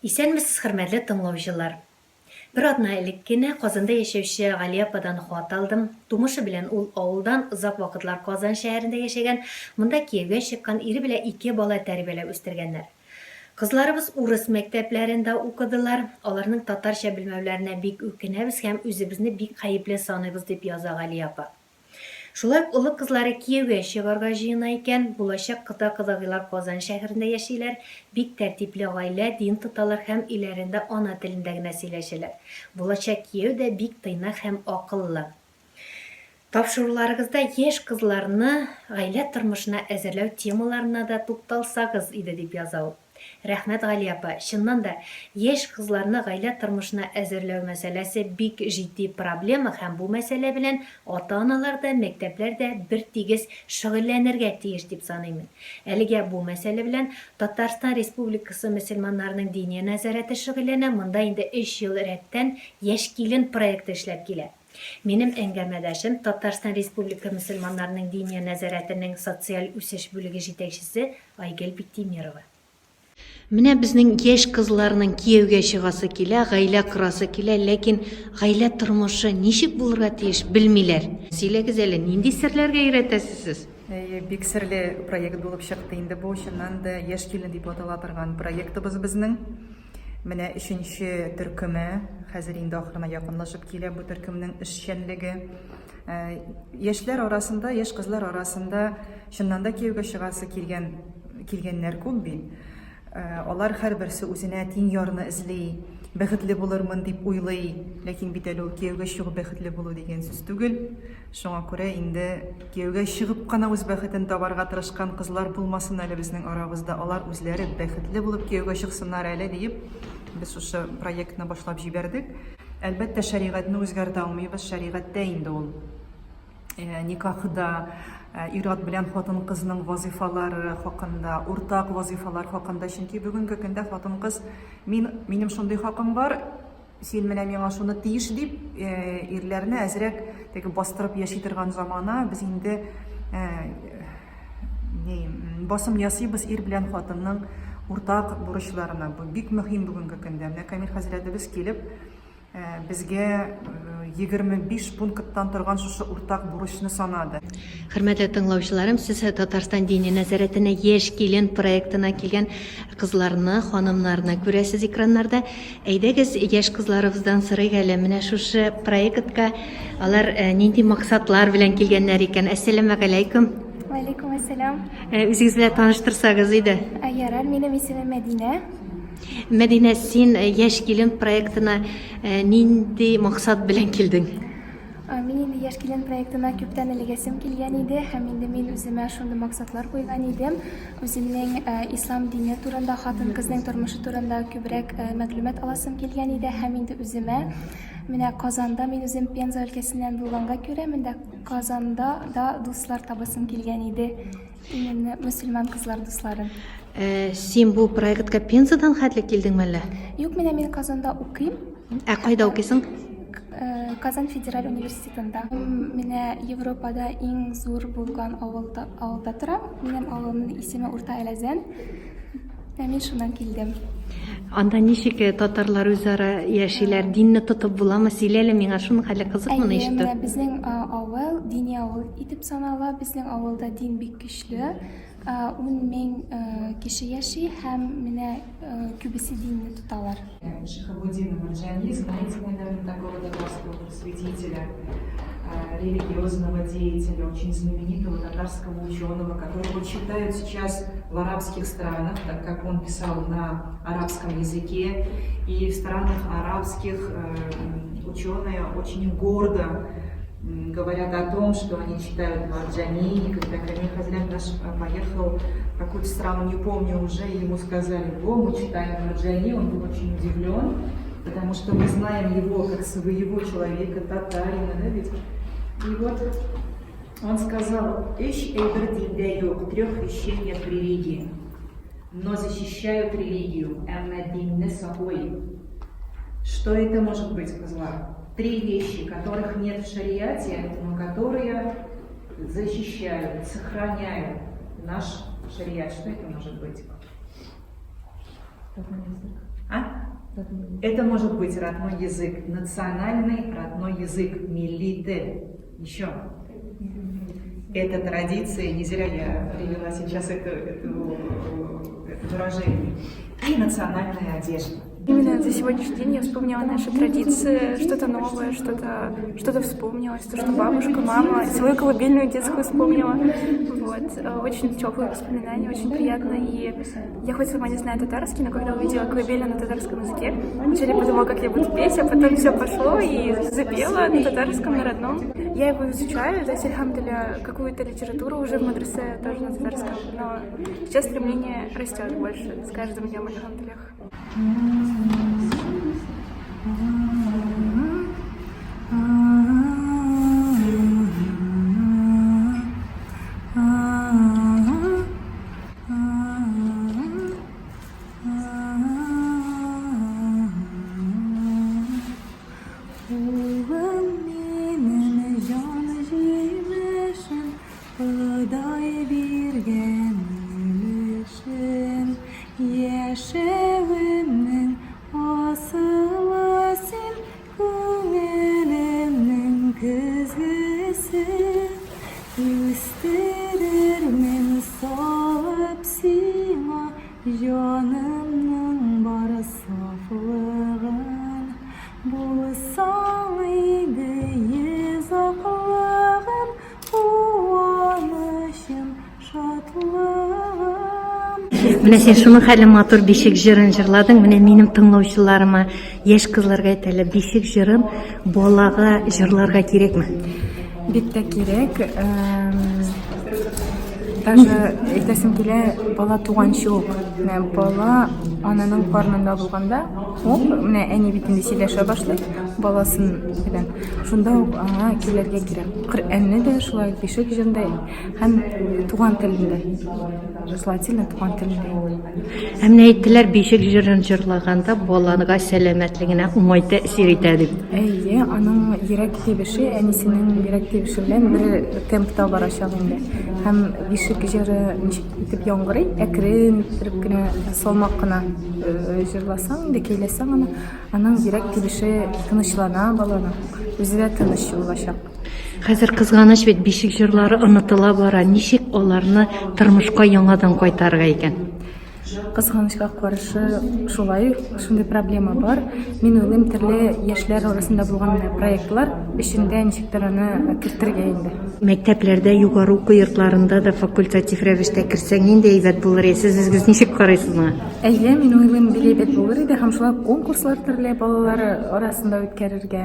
Исәнмесез, хөрмәтле тыңлаучылар! Бер атна элек кенә Казанда яшәүче Галия ападан хат алдым. Тумышы белән ул авылдан, озак вакытлар Казан шәһәрендә яшәгән, монда кияүгә чыккан, ире белән ике бала тәрбияләп үстергәннәр. Кызларыбыз урыс мәктәпләрендә укыдылар, аларның татарча белмәүләренә бик үкенәбез һәм үзебезне бик гаепле саныйбыз, дип яза Галия апа. Шулай ук олы кызлары кияүгә чыгарга җыена икән. Булачак кода-кодагыйлар Казан шәһәрендә яшиләр, бик тәртипле гаилә, дин тоталар һәм өйләрендә ана телендә генә сөйләшәләр. Булачак кияү дә бик тыйнак һәм акыллы. Тапшыруларыгызда яшь кызларны гаилә тормышына әзерләү темаларына да тукталсагыз иде, дип яза ул. Рәхмәт, Галия апа. Чыннан да, яшь кызларны гаилә тормышына әзерләү мәсьәләсе бик җитди проблема һәм бу мәсьәлә белән ата-аналар да, мәктәпләр дә бертигез шөгыльләнергә тиеш дип саныйм мин. Әлегә бу мәсьәлә белән Татарстан Республикасы мөселманнарының Диния нәзарәте шөгыльләнә, монда инде өч ел рәттән Яшь килен проекты эшләп килә. Минем әңгәмәдәшем, Татарстан Республика мөселманнарының Диния нәзарәтенең социаль үсеш бүлеге җитәкчесе Айгөл Биктимирова. Менә безнең яшь кызларның кияүгә чыгасы килә, гаилә корасы килә, ләкин гаилә тормышы ничек булырга тиеш, белмиләр. Сөйләгез әле, нинди серләргә өйрәтәсез сез? Әйе, бик серле проект булып чыкты инде бу. Чыннан да, Яшь килен дип атала торган проектыбыз безнең. Менә өченче төркеме, хәзер инде ахырына якынлашып килә бу төркемнең эшчәнлеге. Э, яшьләр арасында, яшь кызлар арасында чыннан да кияүгә чыгасы килгән килгәннәр күп бит. Э, алар һәрберсе үзенә тиң ярны эзли, бәхетле булырмын дип уйлый, ләкин бит әле ул кияүгә чыгу бәхетле булу дигән сүз түгел. Шуңа күрә инде кияүгә чыгып кына үз бәхетен табарга тырышкан кызлар булмасын әле безнең арабызда, алар үзләре бәхетле булып кияүгә чыксыннар әле диеп, без шушы проектны башлап җибәрдек. Әлбәттә, шәригатьне үзгәртә алмыйбыз, шәригатьтә инде ул э, никахда э, ир-ат белән хатын-кызның вазыйфалары хакында, уртак вазыйфалар хакында, чөнки бүгенге көндә хатын-кыз мин минем шундый хакым бар, Син менә миңа шуны тиеш дип, ирләрне әзрәк теге бастырып яши торган замана. Без инде ни, басым ясыйбыз ир белән хатынның уртак бурычларына. Бу бик мөһим бүгенге көндә. Менә Камил хәзрәтебез килеп, безгә 25 пункттан торган шушы уртак бурычны санады. Хөрмәтле тыңлаучыларым, сез Татарстан Диния нәзарәтенә Яшь килен проектына килгән кызларны, ханымнарны күрәсез экраннарда. Әйдәгез, яшь кызларыбыздан сорыйк әле, менә шушы проектка алар э, нинди максатлар белән килгәннәр икән. Әссәламәгаләйкүм. Вәлейкүм әссәлам. Э, үзегез белән таныштырсагыз иде. Э, ярар, минем исемем Мәдинә. Мәдинә, син Яшь килен проектына нинди максат белән килдең? Мин инде Яшь килен проектына күптән эләгәсем килгән иде һәм инде мин үземә шундый максатлар куйган идем. Үземнең ислам дине турында, хатын-кызның тормышы турында күбрәк мәгълүмат аласым килгән иде һәм инде үземә менә Казанда, мин үзем Пенза өлкәсеннән булганга күрә, монда Казанда да дуслар табасым килгән иде. Именно мөселман кызлар дусларын. Э, син бу проектка Пензадан хәтле килдеңме әллә? Юк, менә мин Казанда укыйм. Ә кайда укыйсың? Э, Казан федераль университетында. Менә Европада иң зур булган авылда, авылда торам. Минем авылымның исеме Урта Әләзән. Ә мин шуннан килдем. Анда ничек э, татарлар үзара яшиләр? Динне тотып буламы? Сөйлә әле миңа, шуның хәле кызык моны Әйе, ишетү. менә безнең авыл дини авыл итеп санала. Безнең авылда дин бик көчле. 10 мең кеше яши һәм менә күбесе динне тоталар. Шихабуддина Марджани, знаете, наверное, такого татарского просветителя, религиозного деятеля, очень знаменитого татарского ученого, которого читают сейчас в арабских странах, так как он писал на арабском языке, и в странах арабских ученые очень гордо говорят о том, что они читают Марджани, и когда Камиль Хазрят наш поехал в какую-то страну, не помню уже, ему сказали, во, мы читаем Марджани, он был очень удивлен, потому что мы знаем его как своего человека, татарина, да ведь? И вот он сказал, «Өч әйбер диндә юк, трех вещей нет в религии, но защищают религию, әмма динне саклый». Что это может быть, кызлар? Три вещи, которых нет в шариате, но которые защищают, сохраняют наш шариат. Что это может быть? А? Это может быть родной язык, национальный родной язык, милли тел. Еще. Это традиция, не зря я привела сейчас это, это, это выражение. И национальная одежда. Именно за сегодняшний день я вспомнила наши традиции, что-то новое, что-то что вспомнилось, то, что бабушка, мама, свою колыбельную детскую вспомнила. Вот. Очень теплые воспоминания, очень приятно. И я хоть сама не знаю татарский, но когда увидела колыбельную на татарском языке, вначале подумала, как я буду петь, а потом все пошло и запела на татарском, на родном. Я его изучаю, то есть, альхамдулилля, какую-то литературу уже в мадресе тоже на татарском, но сейчас стремление растет больше с каждым днем, альхамдулиллях. Улым минем җан җимешем, Ходай биргән өлешем, Яшәвемнең асылы син, Күңелемнең көзгесе. Үстерермен салып сиңа Җанымның бар сафлыгын. Булсаң иде йозаклыгым, Куанычым, шатлыгым. Менә син шуның хәтле матур бишек җырын җырладың. Менә минем тыңлаучыларыма, яшь кызларга әйт әле, бишек җырын балага җырларга кирәкме? Бик тә кирәк. Даже әйтәсем килә, бала туганчы ук. Менә бала ананың карнында булганда ук, менә әни бит инде сөйләшә башлый баласын белән. Шунда ук аңа килергә кирәк. Коръәнне дә шулай бишек җырында һәм туган телендә. Желательно туган телендә. Ә менә әйттеләр, бишек җырын җырлаганда балага сәламәтлегенә уңай тәэсир итә дип. Әйе, аның йөрәк тибеше әнисенең йөрәк тибеше белән бер темпта барачак инде. Һәм бишек җыры ничек итеп яңгырый, әкрен иттереп кенә, салмак кына э, җырласаң инде, көйләсәң аны, аның йөрәк тибеше тынычлана баланың, үзе дә тыныч булачак. Хәзер кызганыч бит, бишек җырлары онытыла бара. Ничек аларны тормышка яңадан кайтарырга икән? Кызганычка каршы, шулай шундый проблема бар. Мин уйлыйм, төрле яшьләр арасында булган менә проектлар эчендә ничектер аны кертергә инде. Мәктәпләрдә, югары уку йортларында да факультатив рәвештә керсәң, нинди әйбәт булыр иде. Сез үзегез ничек карыйсыз моңа? Әйе, мин уйлыйм, бик әйбәт булыр иде һәм шулай конкурслар төрле балалар арасында үткәрергә.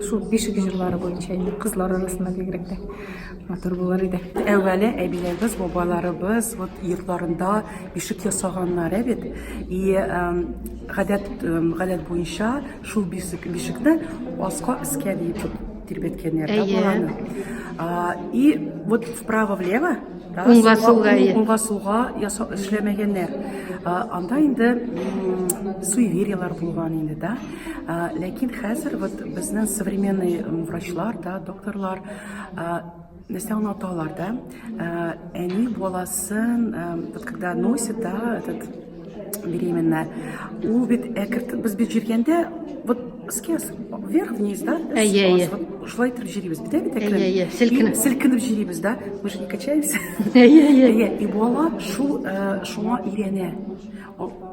Шул бишек җырлары буенча инде кызлар арасында бигрәк тә матур булыр иде. Әүвәле әбиләребез, бабаларыбыз вот йортларында бишек ясаганнар ә бит. И гадәт гадәт буенча шул бишек бишекне аска өскә диеп тирбәткәннәр да баланы. И вот вправо-влево Да, уңга сулга, уңга сулга яса эшләмәгәннәр. Анда инде суеверияләр булган инде, да. Ләкин хәзер вот безнең современный врачлар, да, докторлар нәрсә аңлаталар, да. Әни баласын, вот когда носит, да, этот беременная, ул бит әкертен, без бит җиргәндә, вот өскә, вверх, вниз, да? Әйе, әйе. Вот шулай итеп җөрибез бит, бит әкрен. Әйе, әйе, селкенеп. Селкенеп җөрибез, да? Мы же не качаемся. Әйе, әйе. Әйе, и бала шул, э, шуңа өйрәнә.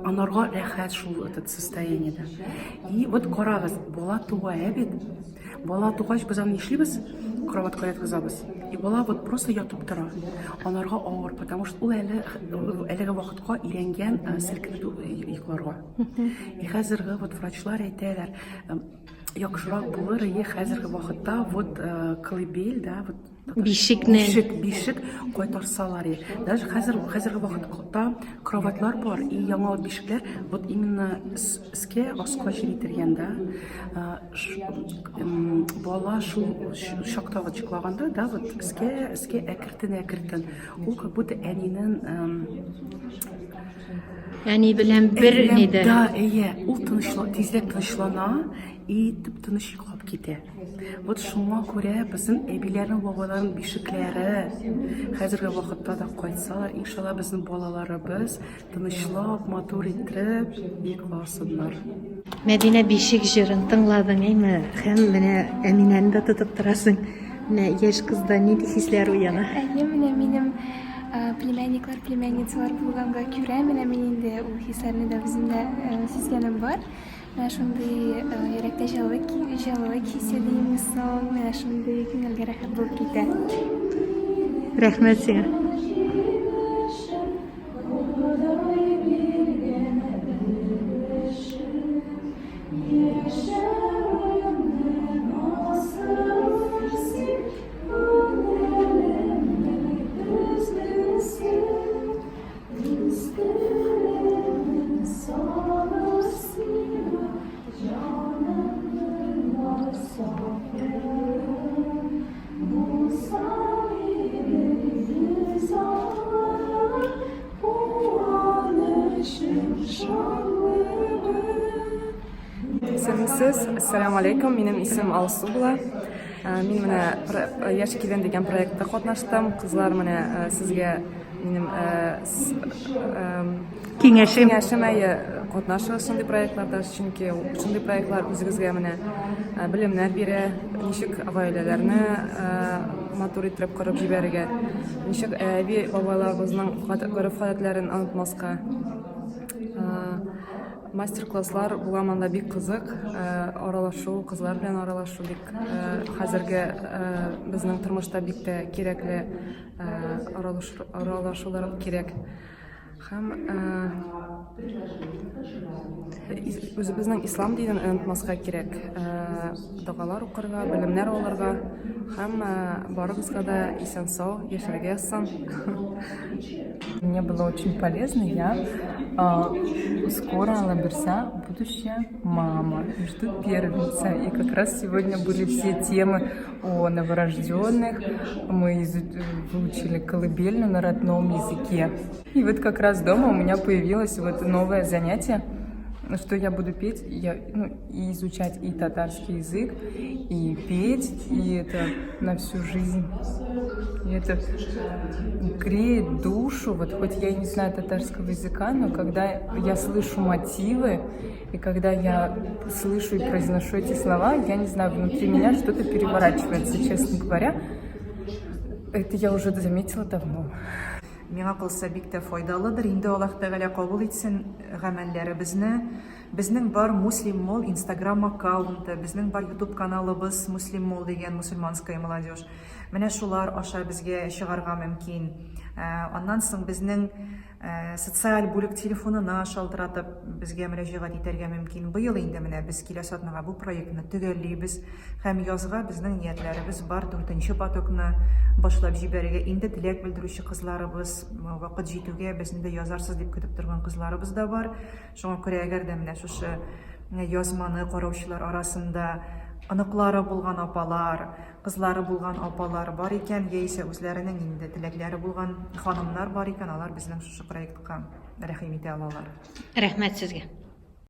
Анарга рәхәт шул этот состояниедә. И вот карагыз, бала туа, ә бит. Бала тугач, без аны нишлибез? Кроватька яткызабыз. И бала вот просто ятып тора. Анарга авыр, потому что ул әле әлеге вакытка өйрәнгән э, селкенеп йокларга. И хәзерге вот врачлар әйтәләр, яхшырак булыр и хәзерге вакытта вот э, колыбель, да, вот Бишекне. Бишек, бишек кайтарсалар и. Даже хәзер хәзерге вакытта кроватьлар бар и яңа вот бишекләр вот именно өскә аска җиритергән, да. Бала шул чакта вот йоклаганда, да, вот өскә, өскә әкертен әкертен. Ул как будто әнинең Әни белән бер нидә. Да, әйе, ул тынычлана, тизрәк тынычлана и тып-тыныч йоклап. кайтып китә. Вот шуңа күрә безнең әбиләрнең, бабаларның бишекләре хәзерге вакытта да кайтсалар, иншалла, безнең балаларыбыз тынычлап, матур иттереп йокласыннар. Мәдинә бишек җырын тыңладың, әйме? Һәм менә Әминәне дә тотып торасың. Менә яшь кызда нинди хисләр уяна? Әйе, менә минем племянниклар, племянницалар булганга күрә, менә мин инде ул хисләрне дә үземдә сизгәнем бар. Менә шундый йөрәктә җылылык, җылылык хисе димме соң, менә шундый күңелгә рәхәт булып китә. Рәхмәт сиңа. Исәнмесез, ассаламу алейкум, минем исемем Алсу була. Мин менә Яшь килен дигән проектта катнаштым. Кызлар, менә сезгә минем киңәшем. Киңәшем әйе, катнашыгыз шундый проектларда, чөнки шундый проектлар үзегезгә менә белемнәр бирә, ничек гаиләләрне матур итеп корып җибәрергә, ничек әби бабайларыбызның гореф-гадәтләрен онытмаска. Мастер-класслар була монда бик кызык, аралашу, кызлар белән аралашу бик хәзерге безнең тормышта бик тә кирәкле аралашулар кирәк. Һәм үзебезнең ислам динен онытмаска кирәк. Догалар укырга, белемнәр алырга һәм барыгызга да исән-сау яшәргә язсын. Мне было очень полезно. Я скоро, Алла будущая мама. Жду первенца. И как раз сегодня были все темы о новорожденных. Мы выучили колыбельную на родном языке. И вот как раз дома у меня появилось вот новое занятие, что я буду петь, я, ну, и изучать и татарский язык, и петь, и это на всю жизнь. И это греет душу, вот хоть я и не знаю татарского языка, но когда я слышу мотивы, и когда я слышу и произношу эти слова, я не знаю, внутри меня что-то переворачивается, честно говоря. Это я уже заметила давно. Миңа калса, бик тә файдалыдыр. Инде Аллаһ Тәгалә кабул итсен гамәлләребезне. Безнең бар Муслим Мол инстаграм аккаунты, безнең бар ютуб каналыбыз Муслим Мол дигән мусульманская молодежь. Менә шулар аша безгә чыгарга мөмкин. Аннан соң безнең социаль бүлек телефонына шалтыратып безгә мөрәҗәгать итәргә мөмкин. Быел инде менә без киләсе атнага бу проектны төгәллибез. Һәм язга безнең ниятләребез бар, дүртенче потокны башлап җибәрергә. Инде теләк белдерүче кызларыбыз, вакыт җитүгә безне дә язарсыз дип көтеп торган кызларыбыз да бар. Шуңа күрә әгәр дә менә шушы язманы караучылар арасында оныклары булган апалар, кызлары булган апалар бар икән, яисә үзләренең инде теләкләре булган ханымнар бар икән, алар безнең шушы проектка рәхим итә алалар. Рәхмәт сезгә.